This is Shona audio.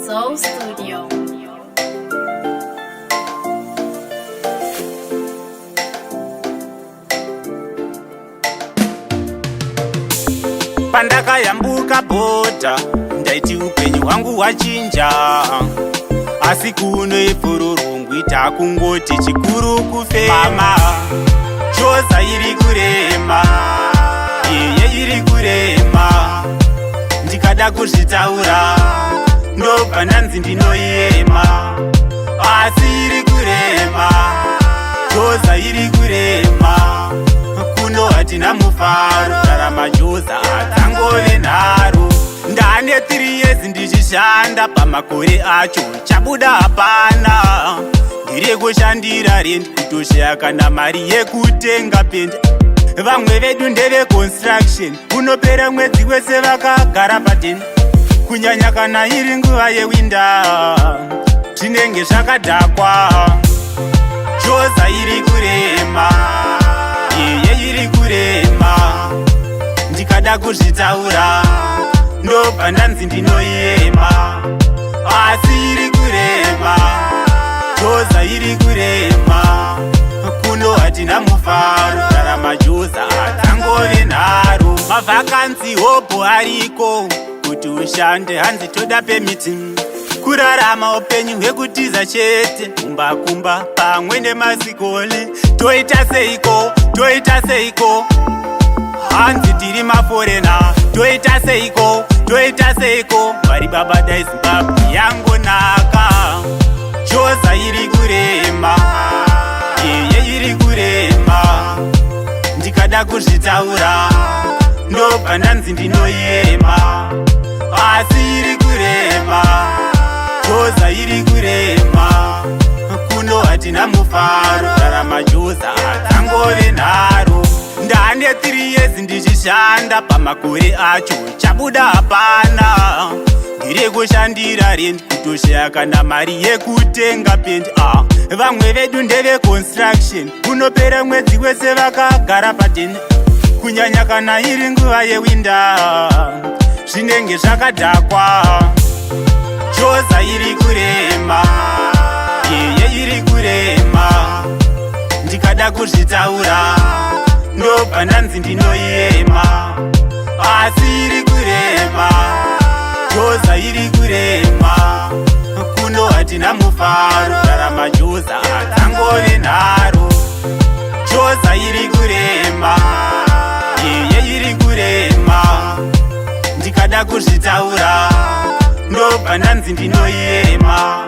Zoe Studio. Pandakayambuka bhodha ndaiti upenyu hwangu hwachinja, asi kuno ipfururungwi takungoti chikuru kufema. Joza iri kurema, iye iri kurema. Ndikada kuzvitaura ndobva ndanzi ndinoyema, asi iri kurema. Joza iri kurema, kuno hatina mufaro. Rarama joza dzangove nharo. Ndane 3 years ndichishanda, pamakore acho chabuda hapana. Ndiri kushandira rent, kutoshaya kana mari yekutenga pendi. Vamwe vedu ndeve construction, unopera mwedzi wese vakagara pateni. Kunyanya kana iri nguva yewinter, zvinenge zvakadhakwa. Joza iri kurema, iye iri kurema. Ndikada kuzvitaura ndobva ndanzi ndinoyema, asi iri kurema. Joza iri kurema, kuno hatina mufaro. Rarama joza dzangove nharo. Mavacancy hobho ariko, kuti ushande hanzi toda permit. Kurarama upenyu hwekutiza chete, kumba kumba pamwe nemasikoli. Toita seiko? Toita seiko? Hanzi tiri maforeigner. Toita seiko? Toita seiko? Vari baba, dai Zimbabwe yangonaka. Joza iri kurema, iye iri kurema. Ndikada kuzvitaura ndobva ndanzi ndinoyema, asi iri kurema. Joza iri kurema, kuno hatina mufaro. Rarama joza dzangove nharo. Ndane 3 years ndichishanda, pamakore acho chabuda hapana. Ndiri kushandira rent, kutoshaya kana mari yekutenga pendi. Ah, vamwe vedu ndeve construction, unopera mwedzi wese vakagara pateni. Kunyanya kana iri nguva yewinter, zvinenge zvakadhakwa. Joza iri kurema, iye iri kurema. Ndikada kuzvitaura ndobva ndanzi ndinoyema, asi iri kurema. Joza iri kurema, kuno hatina mufaro. Rarama joza dzangove nharo. Joza iri kurema, iye iri kurema. Ndikada kuzvitaura ndobva ndanzi ndinoyema.